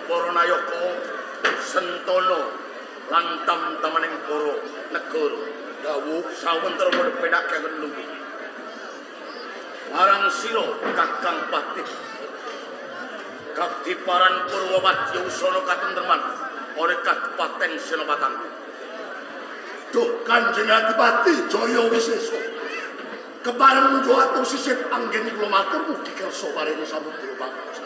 para nayaka sentana lan tam-tamaning para negara. Dawuh sawentara penake lungguh. Marang sira Kakang Patih. Kadiparan Purwawadya usana katentreman oleh Kabupaten Selomatang. Duh Kanjeng Adipati Jaya Wisesa. Kepareng ngunjuk atur sisip anggen kula matur mugi kersa paring samudra pangsa.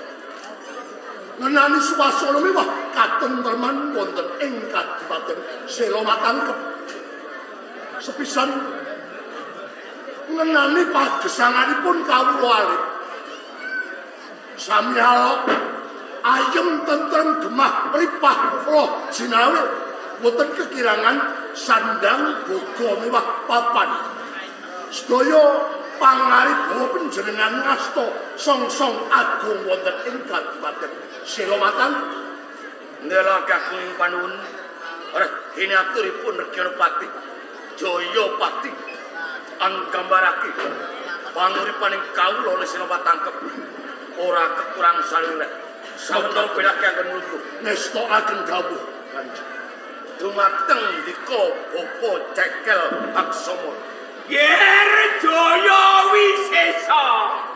Ngenani swasana mewah katentreman wonten ing Kadipaten Selomatangkep. Sepisan ngenani pagesanganipun kawula alit. Sami alok ayem tentrem gemah ripah loh jinawe wonten kekirangan sandang boga mewah papan. Sedaya pangaribawa panjenengan ngasta songsong agung wonten ing Kadipaten Selomatang. Ndelok agung panuwun regene aturipun Reganapati Jayapati anggambarake panguripaning kawula Selomatangkep ora kekurang salire. Sawetara bedake anggen mlungguh ngestokaken dawuh Kanjeng. Dumateng dika Bapa Cekel Aksama. Yer Jaya Wisesa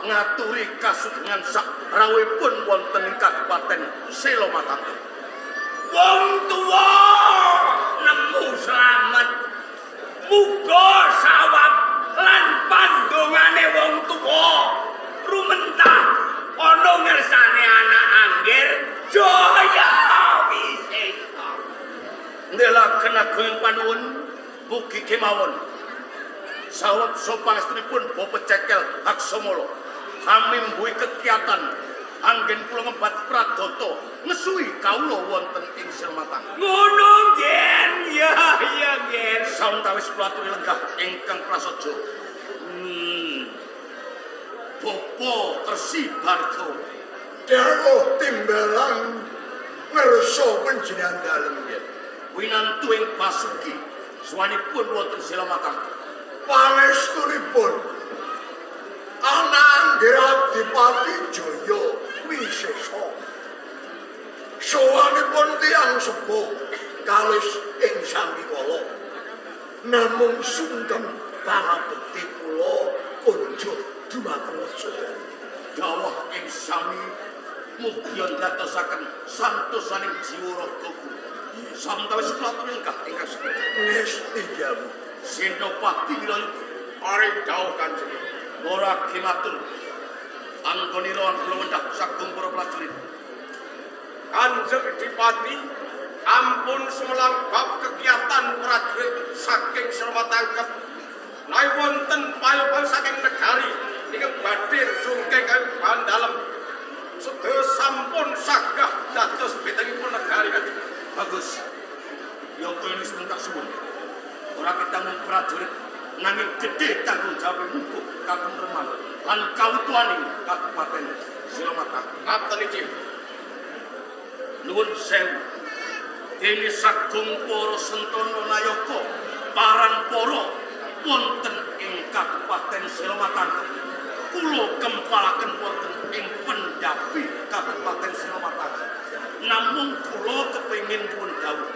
ngaturi kasugengan sak rawuhipun wonten ing Kabupaten Selomatang. Wong tuwa nemu slamet. Muga sawab lan pandongane wong tuwa rumentah ana ngersane anak anggir Jaya Wisesa. Ndelaken agung panuwun mugi kemawon. Sawab sopangestunipun Bapa Cekel Aksamala hamimbuhi kekiatan anggen kula ngembat pradata ngesuhi kawula wonten ing Selomatang. Ngono ngen, ya ya ngen. Sawetawis kula aturi lenggah ingkang prasaja. Bapa Resi Barga dawuh timbalan ngersa panjenengan dalem nggih. Winantu ing Basuki suwanipun wonten Selomatang. Pangestunipun anak anggir Adipati Jaya Wisesa. Sowanipun tiyang sepuh kalis ing sambikala. Namung sungkem pangabekti kula kunjuk dumateng sedaya. Dawuh ing sami mugi ndadosaken santosaning jiwa raga kula. Sawetawis kula aturi lenggah ingkang sedaya. Ngesti jawuh. Senopati Wirayuda paring dawuh Kanjeng. Ora kimatur anggonira kula wendhah sagung para prajurit. Kanjeng Dipati ampun sumelang bab kegiatan prajurit saking Selomatangkep. Menawi wonten payoban saking negari ingkang badhe jungkeng kang dalem sedaya sampun sagah dados betengipun negari Kanjeng. Bagus. Ya kaya wis tak suwun. Ora ketanggung prajurit nanging gedhe tanggung jawab mungguh katentreman lan kawutuhaning Kabupaten Selomatang. Ngaten iki. Nuwun sewu. Dene sagung para sentana nayaka paran para wonten ing Kabupaten Selomatang. Kula kempalaken wonten ing pendhapi Kabupaten Selomatang. Namung kula kepengin nyuwun dawuh.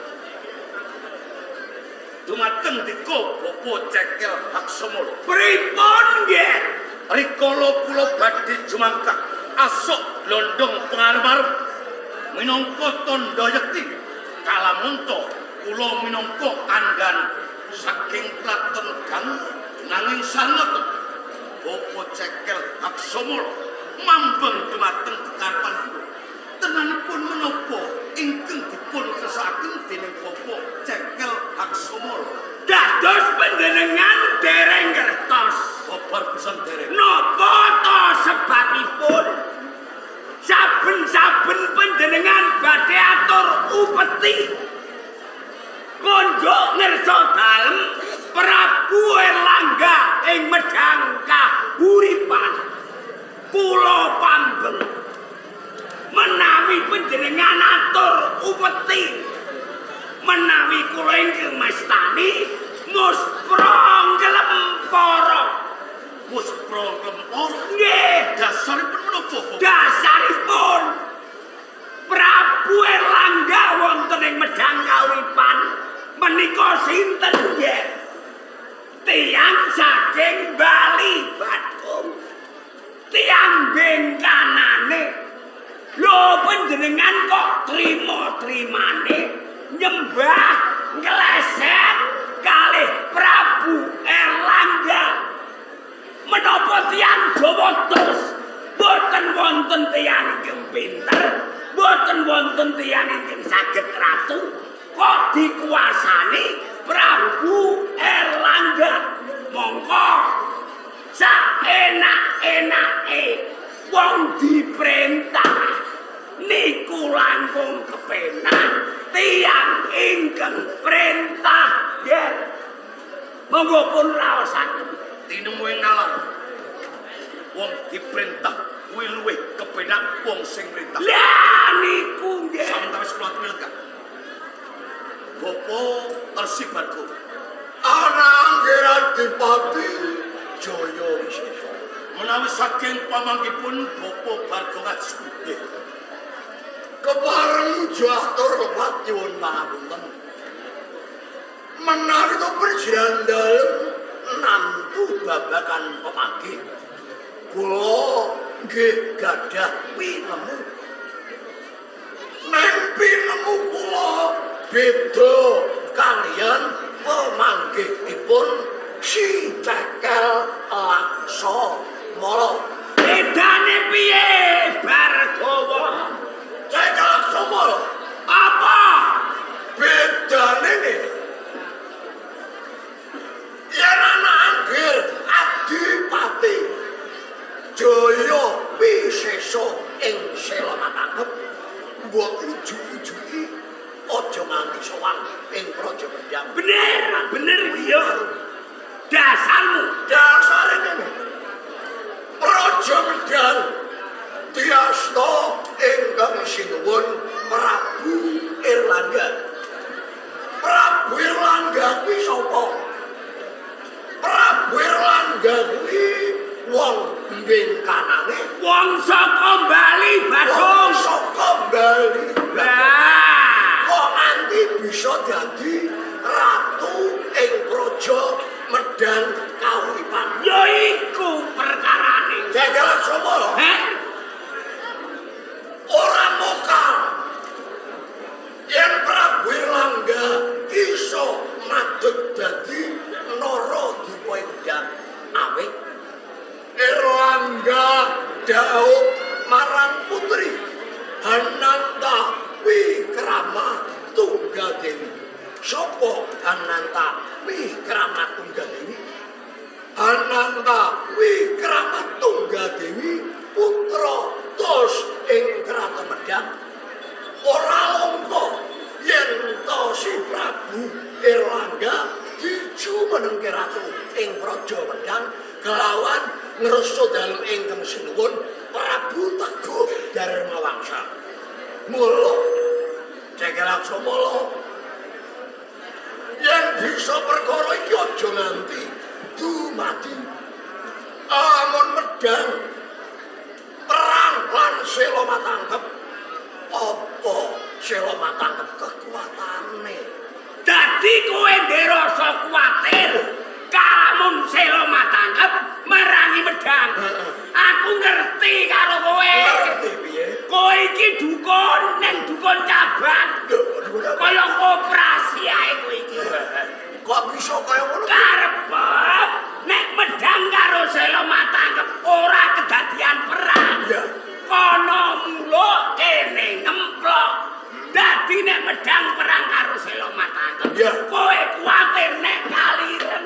Dumateng dika Bapa Cekel Aksamala. Pripun nggih? Rikala kula badhe jumangkah asok glondong pengarep-arep minangka tandha yekti kalamunta kula minangka andhan saking kraton Gang nanging sanget Bapa Cekel Aksamala mambeng dumateng kekarepan kula. Tenanipun menapa ingkang dipun kersakaken dening Bapa Cekel Aksamala? Dados panjenengan dereng ngertos. Babar pisan dereng. Napa ta sebabipun saben-saben panjenengan badhe atur upeti konjuk ngersa dalem Prabu Erlangga ing Medang Kahuripan. Kula pambeng menawi panjenengan atur upeti menawi kula ingkang mastani muspra nglempara. Muspra nglempara? Nggih. Dasaripun menapa? Dasaripun Prabu mbeng kanane. Lho panjenengan kok trima-trimane nyembah ngleset kalih Prabu Erlangga. Menapa tiyang Jawa terus boten wonten tiyang ingkang pinter, boten wonten tiyang ingkang saged ratu, kok dikuasani Prabu Erlangga. Mongko saenak-enake wong diperintah niku langkung kepenak tiyang ingkang perintah nggih. Monggo pun raosaken. Tinemu ing nalar. Wong diperintah kuwi luwih kepenak wong sing perintah. Lah niku nggih. Sawetawis kula aturi Bapak Resi Bargo. Ana anggir Adipati Jaya Wisesa. Menawi saking pamanggipun Bapak Bargo Kajisbudi. Kepareng mujo atur lepat nyuwun pangapunten. Menawi to perjiran dalem namtu babagan pemanggih. Kula nggih gadah pinemu. Neng pinemu kula beda kalian pemanggihipun si Cekel Laksamala. Bedane piye Bargawa? Cekel Laksamala apa? Bedane nggih. Yen ana anggir Adipati Jaya Wisesa ing Selamatangkep mbok ujuk-ujuki aja nganti sowan ing Praja Medang. Bener, bener ya. Dasarmu, dasare ngene. Praja Medang diasta ingkang sinuwun Prabu Erlangga. Prabu Erlangga kuwi sapa? Prabu Erlangga kuwi wong mbeng kanane, wong saka Bali, Bagong. Wong saka Bali. Kok nganti bisa dadi ratu ing Praja Medang Kauripan? Ya iku perkarane. Cekel Laksamala. Heh? Ora mokal. Yen Prabu Erlangga iso madeg dadi Naradipa Endang awit Erlangga dhaup marang putri Hananta Wikrama Tunggadewi. Sopo Hananta Wikrama Tunggadewi? Hananta Wikrama Tunggadewi putra Tos ing Kraton Medang. Ora longko yen to si Prabu Erlangga dijumenengke ratu ing Praja Medang kelawan ngresa dalem ingkang sinuwun Prabu Teguh Darmawangsa. Mula Cekel Laksamala yen bisa perkara iki aja nganti dumadi. Amun Medang perang lan Sela Matangkep, apa Sela Matangkep kekuatane? Dadi kowe nderasa kuwatir kalamun Sela Matangkep merangi Medang. Aku ngerti karo kowe. Ngerti piye? Kowe iki dukun ning dukun cabang. Kaya koperasi ae kowe iki. Kok bisa kaya ngono? Karep nek Medang karo Sela Matangkep ora kedadian perang. Kono muluk kene ngemplok. Dadi nek Medang perang karo Sela Matangkep, kowe kuwatir nek kaliren.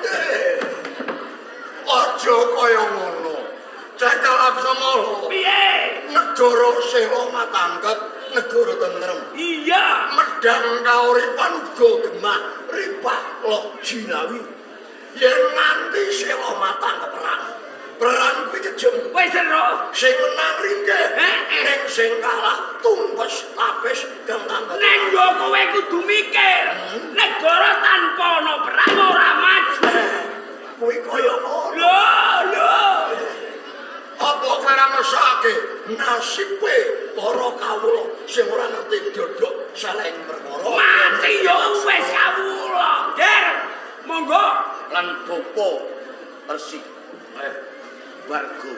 Aja kaya ngono. Cekel Laksamala. Piye? Negara Sela Matangkep negara tentrem. Iya. Medang Kauripan uga gemah ripah loh jinawi. Yen nganti Sela Matangkep perang, perang kuwi kejem. Wis ero. Sing menang ringkih, ning sing kalah tumpes tapis kentang. Ning yo kowe kudu mikir, negara tanpa ana perang ora maju. Kuwi kaya ngono. Lho, lho. Apa kowe ora ngesake nasibe para kawula sing ora ngerti dodok saleng perkara? Mati yo wis kawula. Ger, monggo lan Bapak Resi Bargo.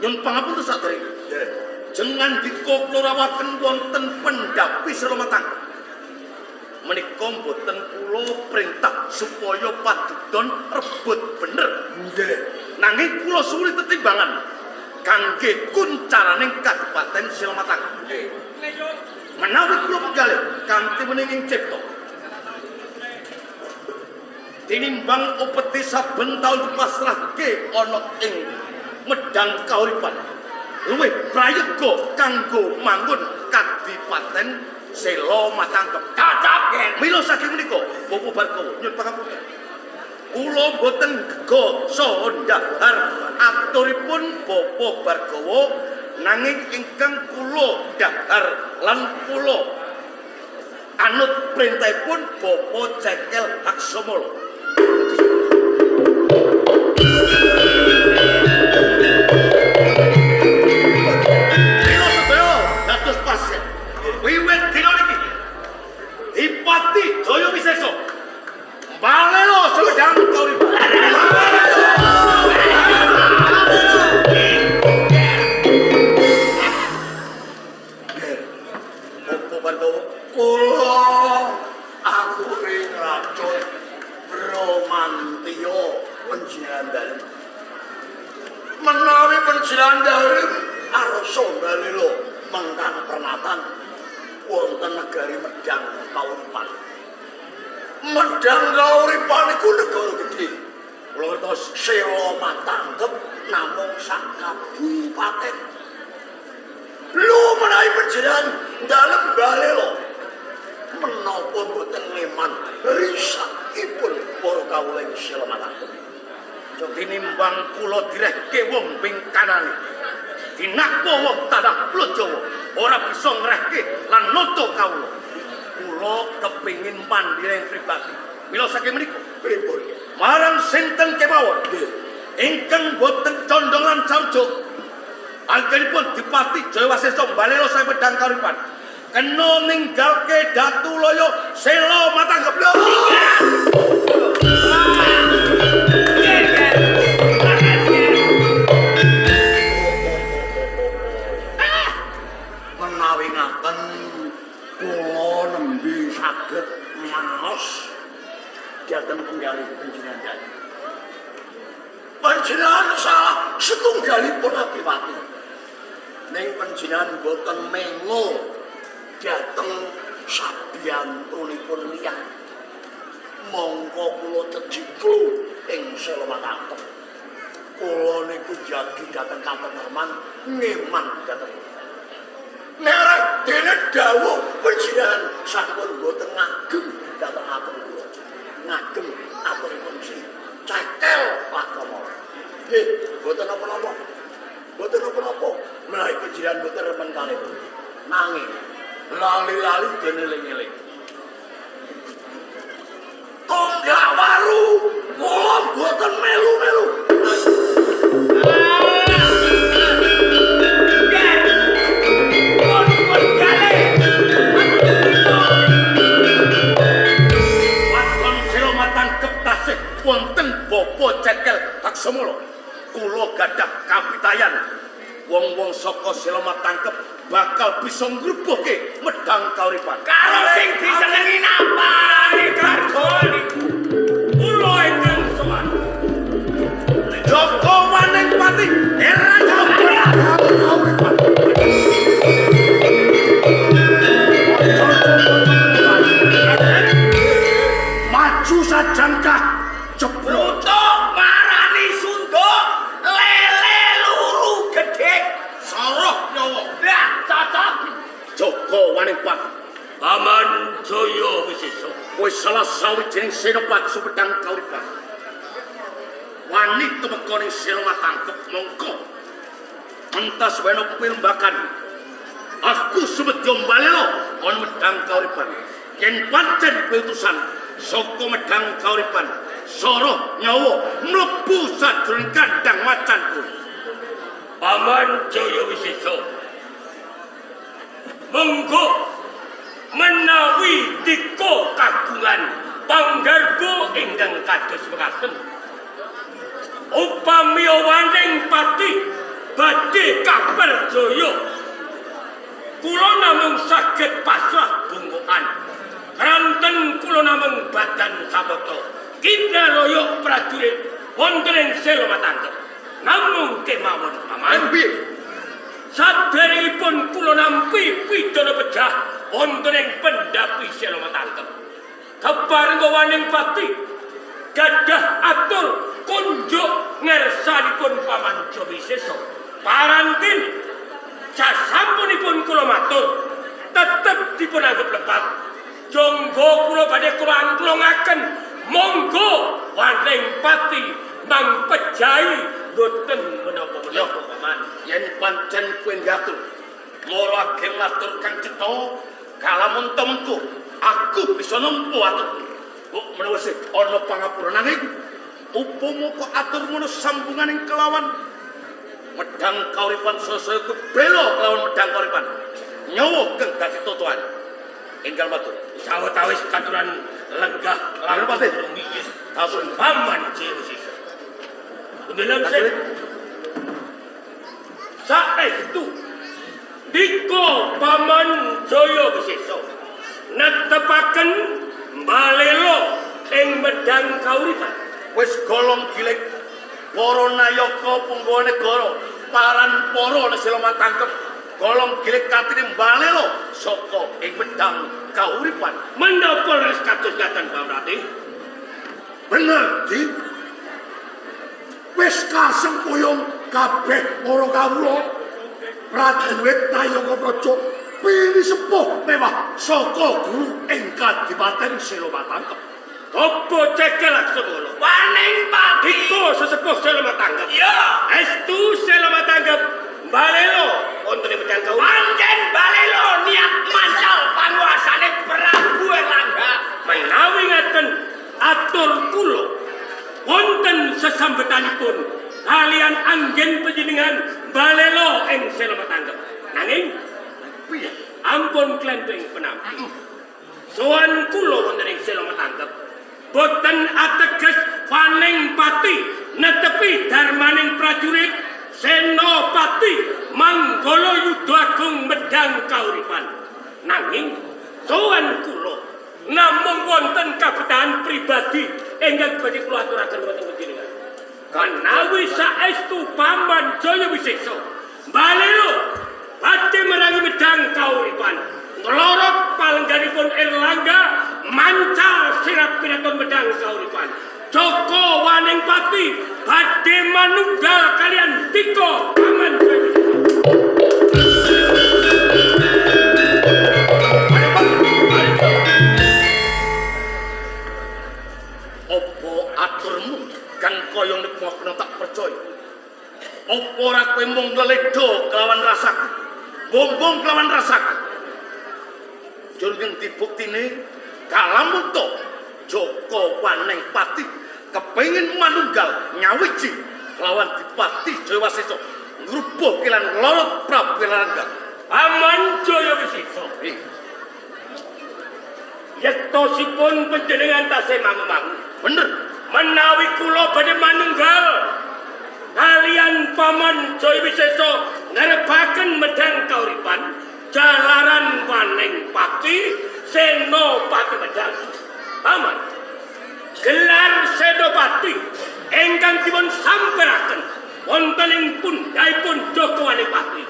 Nyun pangapunten saderenge. Nggih. Jengan dika kula rawuhaken wonten pendhapi Sela Matangkep. Menika mboten kula perintah supaya padudon rebut bener. Nggih. Nanging kula suwuni tetimbangan kangge kuncaraning Kabupaten Sela Matangkep. Nggih. Menawi kula penggalih kanthi meninging cipta. Tinimbang upeti saben taun dipasrahke ana ing Medang Kahuripan. Luwih prayoga kanggo mangun Kadipaten Sela Matangkep. Cocok nggih. Mila saking menika Bapak Bargawa nyuwun pangapunten. Kula boten gega saha ndhahar aturipun Bapak Bargawa nanging ingkang kula dhahar lan kula anut perintahipun Bapak Cekel Haksamala. Mila sedaya dados pasien. Wiwit dina niki Dipati Jaya Wisesa Balelo Sumedang Kauripan. Nggih. Bapak Bargawa kula aturi racun Bramantya panjenengan dalem. Menawi panjenengan dalem arsa balelo mengkang pernatan wonten negari Medang Kauripan. Medang Kauripan iku negara gedhe. Kula ngertos Sela Matangkep namung sak kabupaten. Lho menawi panjenengan dalem balelo menapa mboten leman risakipun para kawula ing Sela Matangkep. Tinimbang kula direhke wong ping kanane. Dinakwa wong tanah Pulo Jawa ora bisa ngrehke lan nata kawula. Kula kepingin mandiri pribadi. Mila saking menika Pripun? marang sinten kemawon Nggih. ingkang boten condong lan sarujuk anggenipun Dipati Jaya Wasesa Balelo saking Medang Kauripan kena ninggalke Datulaya Sela Matangkep. Menawi ngaten kula nembe saged maos dhateng penggalih panjenengan. Panjenengan salah setunggalipun adipati. Ning panjenengan boten mengo dhateng sabiyantunipun liyang. Mongko kula ceciklu ing Sela Matangkep. Kula niku jagi dhateng katenterman ngeman dhateng. Nek dene dawuh panjenengan sampun boten ngagem dhateng atur kula. Ngagem aturipun si Cekel Laksamala. Nggih, boten napa-napa. Boten napa-napa menawi panjenengan boten remen kalih. Nanging lali-lali dene eling-eling. Tonggak waru kula boten melu-melu. Waton Sela Matangkep tasih wonten Bapak Cekel Haksamala. Kula gadah kapitayan wong-wong saka Sela Matangkep bakal bisa ngrubuhke Medang Kauripan. Karo sing disenengi napane Gargawa niku. Kula ingkang sowan. Joko Waning Pati era Kauripan. Maju sajangkah jeblok Brutuk marani Sunda lele luru gedhek Soroh nyawa. Lah cocok. Joko Waning Pati Paman Jaya Wisesa. Kowe salah sawijining senopati Sumedang Kauripan. Wani tumeka ning Sela Matangkep mongko entas wena pirembakan. Aku sumedya mbalelo ana Medang Kauripan. Yen pancen kowe utusan saka Medang Kauripan, soroh nyawa mlebu sajroning kandang macanku. Paman Jaya Wisesa. Monggo menawi dika kagungan panggarba ingkang kados mekaten. Upami waning pati badhe Badhe kaperjaya. Kula namung saged pasrah bungkukan. Kranten kula namung badan sabata. Kinaraya prajurit wonten ing Selomatangkep. Namung kemawon paman. Saderengipun kula nampi pidana pejah wonten ing pendhapi Selomatangkep. Keparengga Waning Pati gadah atur kunjuk ngersanipun Paman Jawisesa. Parantin sasampunipun kula matur tetep dipun anggep lepat. Jangga kula badhe kula angklungaken monggo Waning Pati mang pejahi boten menapa-menapa paman. Yen pancen kowe ngatur mara ageng matur kang cetha kalamun temku aku bisa nampa aturmu. Kok menawa sih ana pangapura nanging upama kok aturmu sambunganing kelawan Medang Kauripan sesaya kebela kelawan Medang Kauripan. Nyawa kang dadi totohan. Enggal matur. Sawetawis katuran lenggah lan pati. Paman Jawisesa. Kundelem sih. Saestu dika Paman Jayawisesa netepaken mbalelo ing Medang Kauripan. Wis golong gilik para nayaka punggawa negara paran para Selomatangkep golong gilik katine mbalelo saka ing Medang Kauripan. Menapa leres kados ngaten Pamrati? Bener, Di. Wis kasengkuyung kabeh para kawula prajurit Nayaka Praja pilih sepuh mewah saka guru ing Kadipaten Selomatangkep. Apa cekel Laksamana? Waning Pati dika sesepuh Selomatangkep. Iya, estu Selomatangkep balelo wonten ing Medang Kauripan. Pancen balelo niat mancal panguasane Prabu Erlangga. Menawi ngaten atur kula wonten sesambetanipun kalian anggen panjenengan balelo ing Selomatangkep. Nanging piye? Ampun klenteng penampi. Sowan kula wonten ing Selomatangkep boten ateges Waning Pati netepi darmaning prajurit Senopati Manggala Yudha Agung Medang Kauripan. Nanging sowan kula namung wonten kabetahan pribadi ingkang badhe kula aturaken wonten panjenengan. Menawi saestu Paman Jayawisesa balelo badhe merangi Medang Kauripan, nglorot palengganipun Erlangga mancal sirat pinaton Medang Kauripan. Joko Waning Pati badhe manunggal kalian dika Paman Jayawisesa. Apa aturmu kang kaya nikmokno tak percaya? Apa ora kowe mung leledo kelawan rasaku? Bombong kelawan rasaku. Jur ngendi buktine kalamun to Joko Waning Pati kepengin manunggal nyawiji kelawan Dipati Jayawisesa ngrubuh kelan lorot Prabu Erlangga. Paman Jayawisesa, yektosipun panjenengan tasih mangu-mangu. Bener. Menawi kula badhe manunggal kalian Paman Jayawisesa ngarepaken Medang Kauripan jalaran Waning Pati Senopati Medang. Paman, gelar Senopati ingkang dipun samperaken wonten ing pundhaipun Joko Waning Pati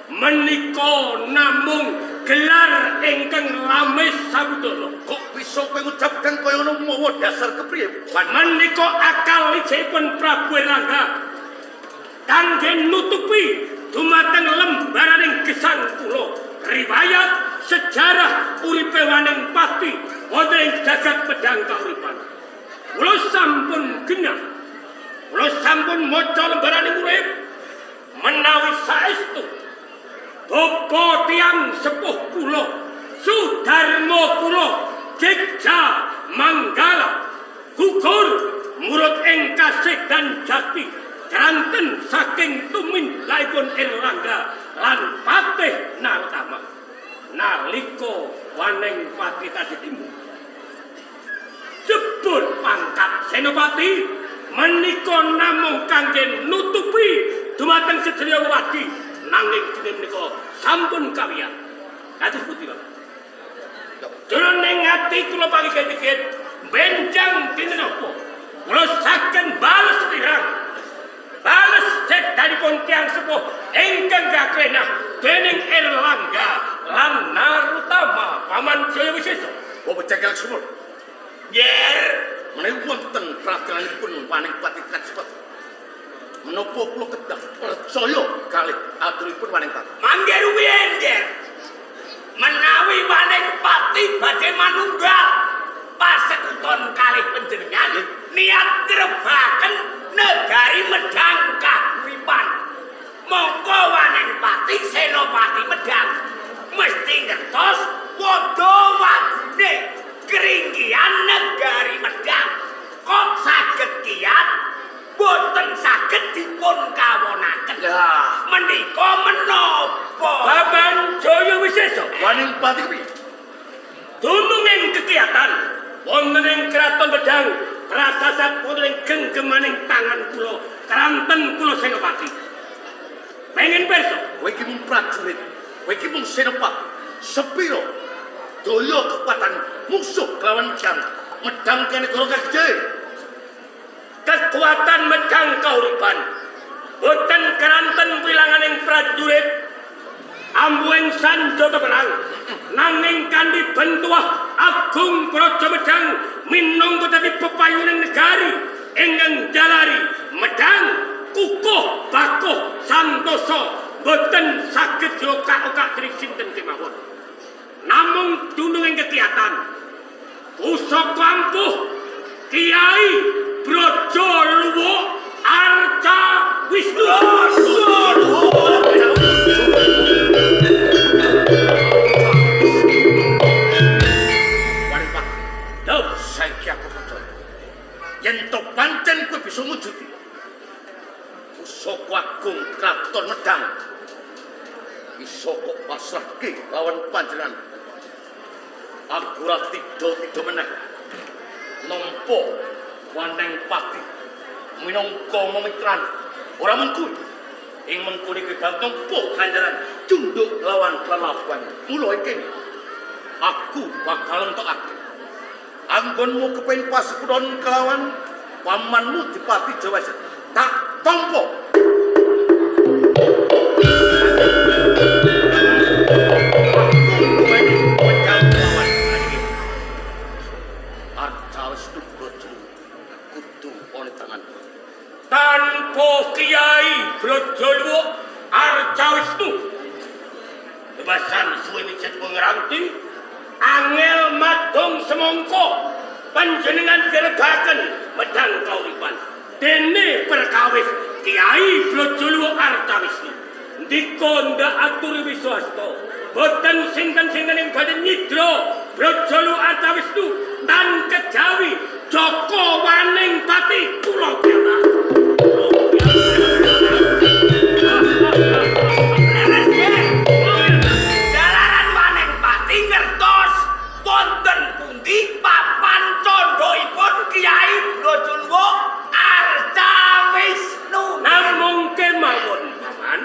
menika namung gelar ingkang lamis sabudana. Kok bisa kowe ngucap kang kaya ngono mawa dasar kepriye? Menika akal lijipun Prabu Erlangga kangge nutupi dumateng lembaraning gesang kula riwayat sejarah uripe Waning Pati wonten ing jagat Medang Kauripan. Kula sampun genah, kula sampun maca lembaraning urip menawi saestu bapa tiyang sepuh kula Sudarma kula Jegja Manggala gugur murut ing kasih dan jati kranten saking tumindakipun Erlangga lan Patih Narotama nalika Waning Pati tasih timbul. Jebul pangkat Senopati menika namung kangge nutupi dumateng sedaya wewadi nanging dene menika sampun kawiyat. Kados pundi, Bapak? Jroning ati kula pangikit-ikit benjang dinten apa? Kula saged bales wirang. Bales sedanipun tiyang sepuh ingkang kakrenah dening Erlangga lan Narutama Paman Jayawisesa. Bapak Cekel Sumur. Yer, menawi wonten pratelanipun Waning Pati kasebut. Menapa kula kedah percaya kalih aturipun Waning Pati? Mangke rumiyin, Yer. Menawi Waning Pati badhe manunggal pasekuton kalih panjenengan niat ngrebaken negari Medang Kahuripan. Mongko Waning Pati Senopati Medang mesti ngertos wada wadine keringkian negari Medang. Kok saged kiat boten saged dipun kawonaken. Menika menapa? Paman Jayawisesa, Waning Pati kuwi dununging kekiatan wonten ing Kraton Medang prasasat wonten ing genggemaning tangan kula kranten kula Senopati. Pengen pirsa, kowe iki mung prajurit, kowe iki mung senopati. Sepiro daya kekuatan musuh kelawan Medang? Medang kene negara kagedhe. Kekuatan Medang Kahuripan boten keranten wilanganing prajurit ambuing sanjata perang, nanging kanthi bentuah agung Praja Medang minangka dadi pepayuning negari ingkang jalari Medang kukuh bakuh santosa boten saged diokak-okak dening sinten kemawon. Namung dununging kekiatan pusaka ampuh Kiai Braja Luwuk Arca Wisnu. Waning Pati, saiki aku percaya yen to pancen kowe bisa ngujudi pusaka agung Kraton Medang bisa kok pasrahke lawan panjenengan. Aku ora tidha-tidha meneh nampa Waning Pati minangka memitran ora mengku ing mengku niki bakal nampa ganjaran tunduk lawan lelakuan. Mula iki aku bakal entokake anggonmu kepengin pasekuton kelawan pamanmu Dipati Jayawisesa tak tampa. Tanpa Kiai Braja Luwuk Arca Wisnu bebasan suwe mijet pengranti angel madong semongko panjenengan direbaken Medang Kahuripan dene perkawis Kiai Braja Luwuk Arca Wisnu ndika ndak aturi wiswasta boten sinten-sinten ing badhe nyidra Braja Luwuk Arca Wisnu tan kejawi Joko Waning Pati kula piyambak. Jalaran Waning Pati ngertos wonten pundi papan candhaipun Kiai Braja Luwuk Arca Wisnu. Namung kemawon paman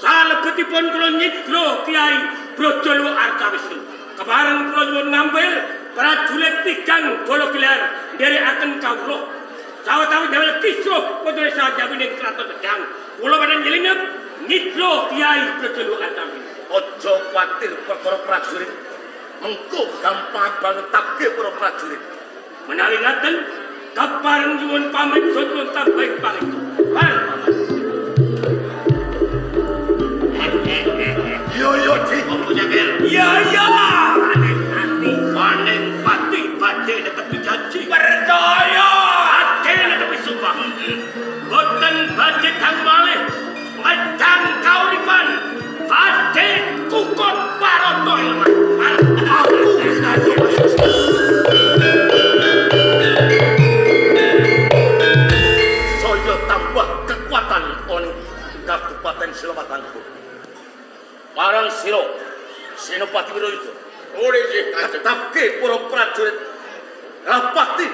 salebetipun kula nyidra Kiai Braja Luwuk Arca Wisnu kepareng kula nyuwun ngambil prajurit tigang bala gelar nderekaken kawula. Sawetawis damel kisruh wonten sajawining Kraton Medang. Kula badhe nyelinep nyidra Kiai Braja Luwuk Arca Wisnu. Aja kuwatir perkara prajurit, mengko gampang banget tapke para prajurit. Menawi ngaten kepareng nyuwun pamit nyuwun tambahing pangestu. Bareng paman. Yo yo di Opo Cekel? Yo yo Waning Pati. Waning Pati badhe netepi janji. Percaya badhe netepi sumpah. Boten badhe dangu malih Medang Kahuripan badhe kukut parata ilman. Aku kinarya saya tambah kekuatan on Kabupaten Selomatangku. Parang sira Senopati Wirayuda. Ora nggih Kanjeng. Tetapke para prajurit rapati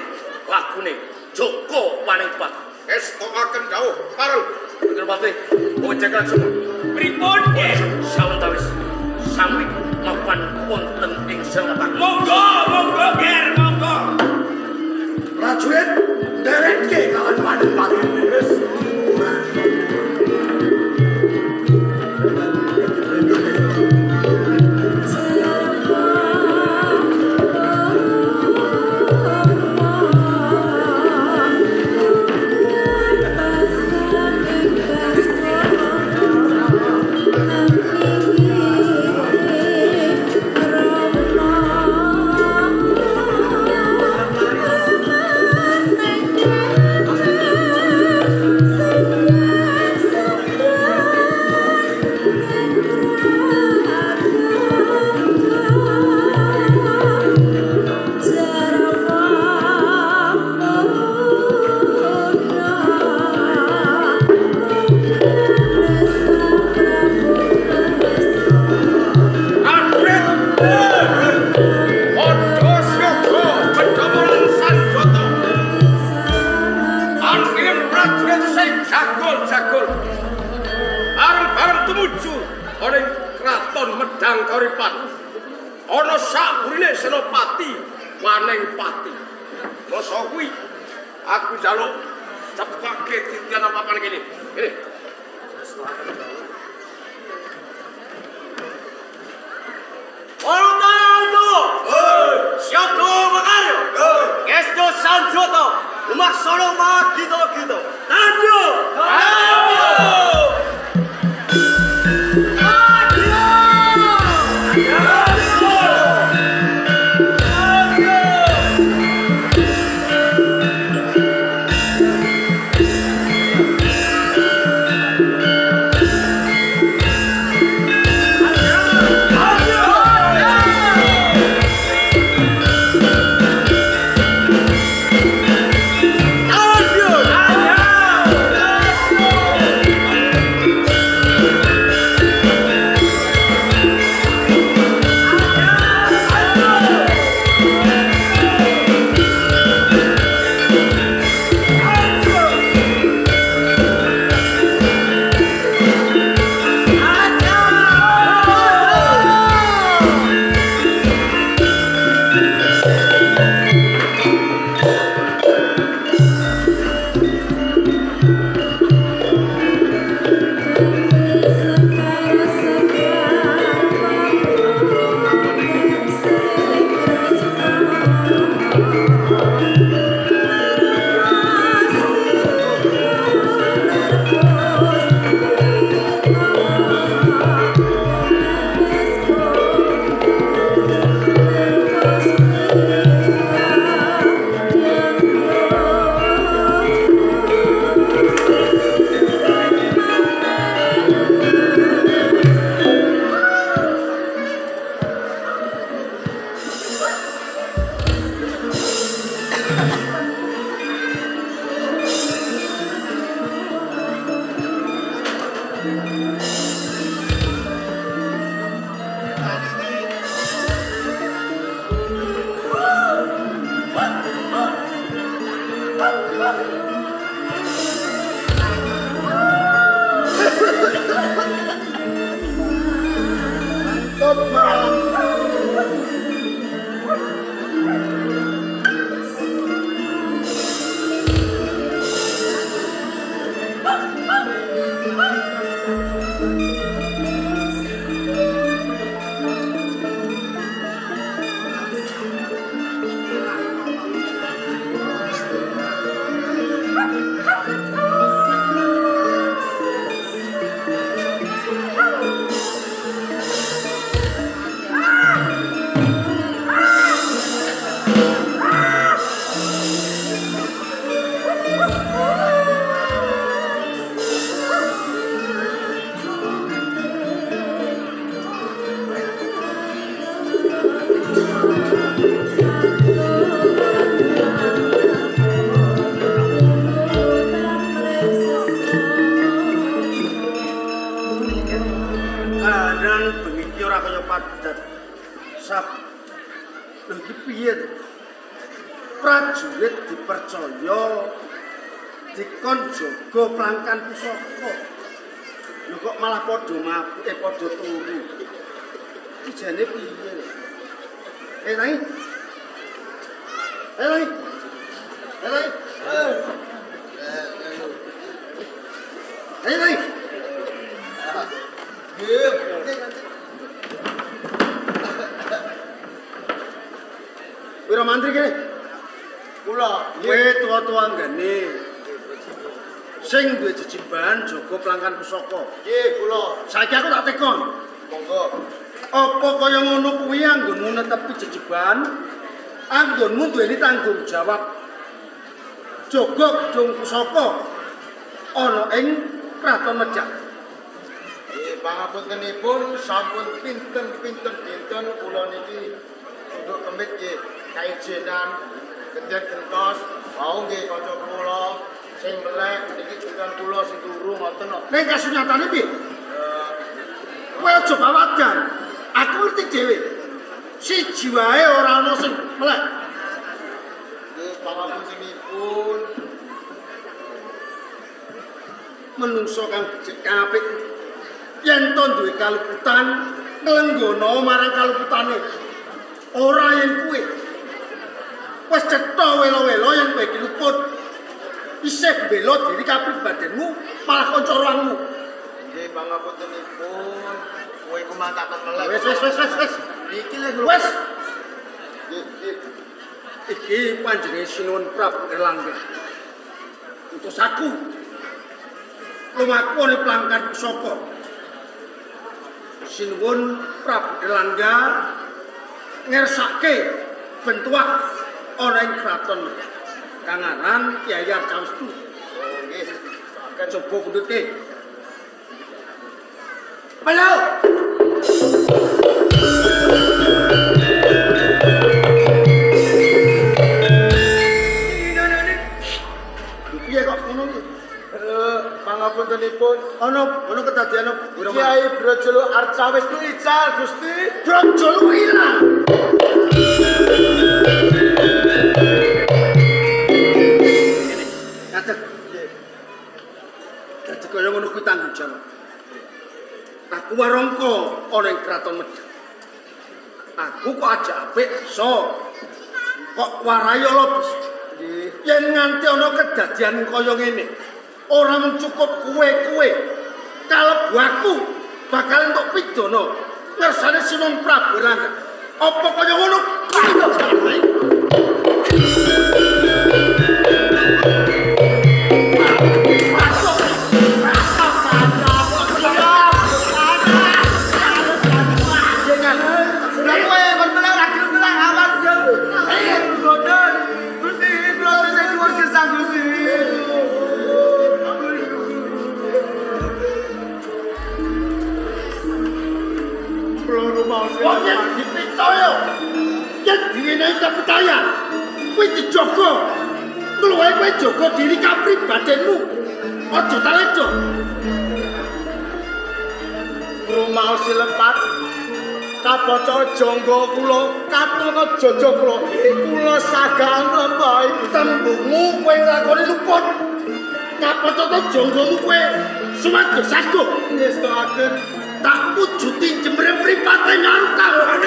lakune Joko Waning Pati. Estokaken dawuh pareng. Pati, ojekan semua. Pripun nggih? Sawetawis sami mapan wonten ing Selomatangkep. Monggo, monggo Ger, monggo. Prajurit nderekke kawan Pati. Wis. Prajurit dipercaya Dikon jaga plangkan pusaka. Lho kok malah padha mabuke padha turu. Iki jane piye lho? Tangi. Tangi. Tangi. Tangi. Nggih. Wira mantri kene. Kula, kowe tuwa-tuwa nggene. Sing duwe jejiban jaga plangkan pusaka. Nggih, kula. Saiki aku tak tekon. Monggo. Apa kaya ngono kuwi anggonmu netepi jejiban? Anggonmu duweni tanggung jawab jaga gedung pusaka ana ing Kraton Medang. Nggih, pangapuntenipun sampun pinten-pinten dinten kula niki tunduk kemit nggih kaijenan genten gentos wau nggih kanca kula sing melek niki genten kula sing turu ngoten kok. Ning kasunyatane piye? Kowe aja bawadan. Aku ngerti dhewe. Siji wae ora ana sing melek. Nggih, pangapuntenipun menungso kang becik apik yen to duwe kaluputan nglenggono marang kaluputane. Ora yen kowe wis cetha welo-welo yen kowe iki luput isih mbela diri kapribadenmu malah kanca ruangmu. Nggih, pangapuntenipun kowe iku mangkatan melek. Wis wis wis wis wis. Niki lho. Wis. Nggih, nggih. Iki panjenengan Sinuwun Prabu Erlangga. Utus aku lumaku ana plangkan pusaka. Sinuwun Prabu Erlangga ngersake bentuah ana ing kraton kang aran Kyai Arcawisnu. Oh nggih. Coba pundhutke. Halo. Piye kok ngono iki? Pangapuntenipun ana ana kedadian Kyai Brojolo Arcawisnu ical Gusti. Brojolo ilang. Ngadeg. Dadi kaya ngono kuwi tanggung jawab. Aku warangka ana ing kraton Medang. Aku kok aja apik so. Kok warai ala bis. Yen nganti ana kedadian kaya ngene, ora mung cukup kowe-kowe. Kalebu aku bakal entuk pidana ngersane Sinuwun Prabu Erlangga. Apa kaya ngono? Wong yen dipicaya, yen diwenehi kepercayaan, kuwi dijaga. Luwe kowe jaga diri kapribadenmu. Aja taledo. Rumaos lepat kabaca jangga kula, katana jaja kula. Kula sagaan napa iku tembungmu kowe nglakoni luput. Kapaca janggamu kowe sumados saguh. Ngestokaken tak wujuti jembre mripate Narutama.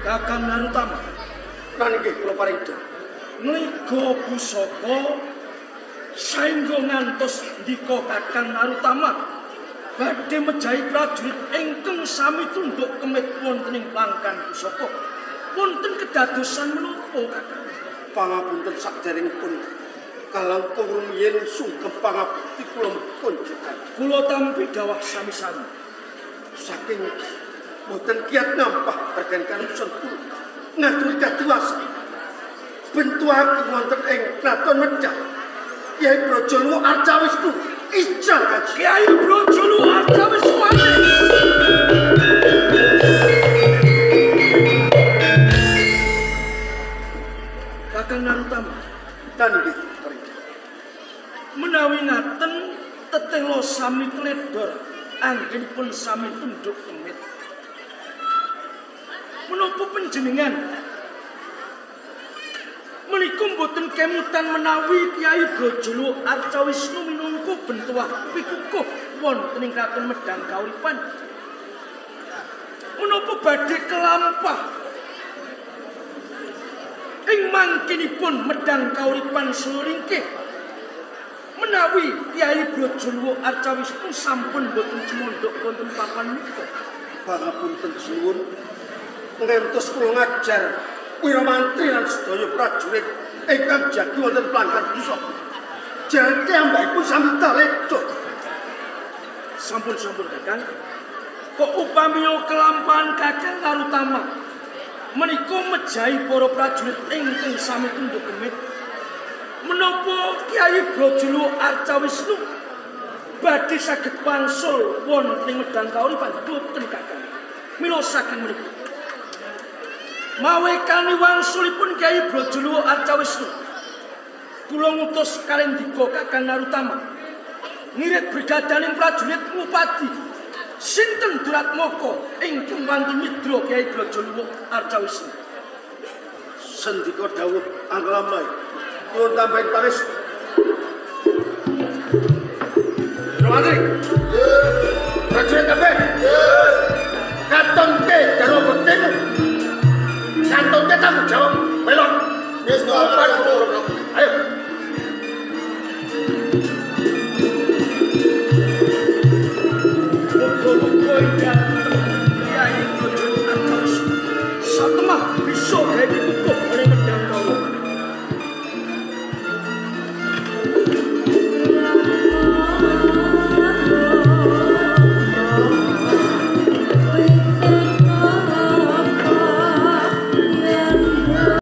Kakang Narutama, lan nggih kula paring dawuh. Mliga pusaka saengga ngantos ndika Kakang Narutama badhe mejahi prajurit ingkang sami tunduk kemit wonten ing plangkan pusaka. Wonten kedadosan menapa Kakang? Pangapunten saderengipun kalangkung rumiyin sungkem pangabekti kula kunjukan. Kula tampi dawah sami-sami. Saking boten kiat ngampah bagian kanusun kula ngaturi kadiwasa. Bentuake wonten ing Kraton Medang. Kyai Brojolu Arcawisnu ical kaji. Kyai Brojolu Arcawisnu ane. Kakang Narutama, tan nggih. Menawi ngaten tetelo sami tledor anggenipun sami tunduk kemit. Menapa panjenengan menika mboten kemutan menawi Kyai Brojolo Arcawisnu minangka bentuwah pikukuh wonten ing Kraton Medang Kauripan? Menapa badhe kelampah ing mangkinipun Medang Kauripan Sulringkih menawi Kyai Brojolo Arcawisnu sampun mboten cemondhok wonten papan menika? Pangapunten suwun, ngantos kula ngajar Wiramantri lan sedaya prajurit ingkang jagi wonten plangkan pusaka. Jati ambekipun sami taleco. Sampun-sampun Kakang. Kok upamiya kelampahan Kakang Narutama menika mejahi para prajurit ingkang sami tunduk kemit, menapa Kyai Brojolo Arcawisnu badhe saged wangsul wonten ing Medang Kauripan? Boten Kakang. Mila saking menika mawe kani wangsulipun Kyai Brojolo Arcawisnu, kula ngutus kalendika Kakang Narutama ngirit brigadaning prajurit ngupadi sinten Duratmaka ingkang wantun nyidra Kyai Brojolo Arcawisnu. Sendika dawuh Anglamai, nyuwun tambahin pangestu. Romantri, prajurit kabeh, katonke garwa bektimu. Kantonke tanggung jawab melok. Wis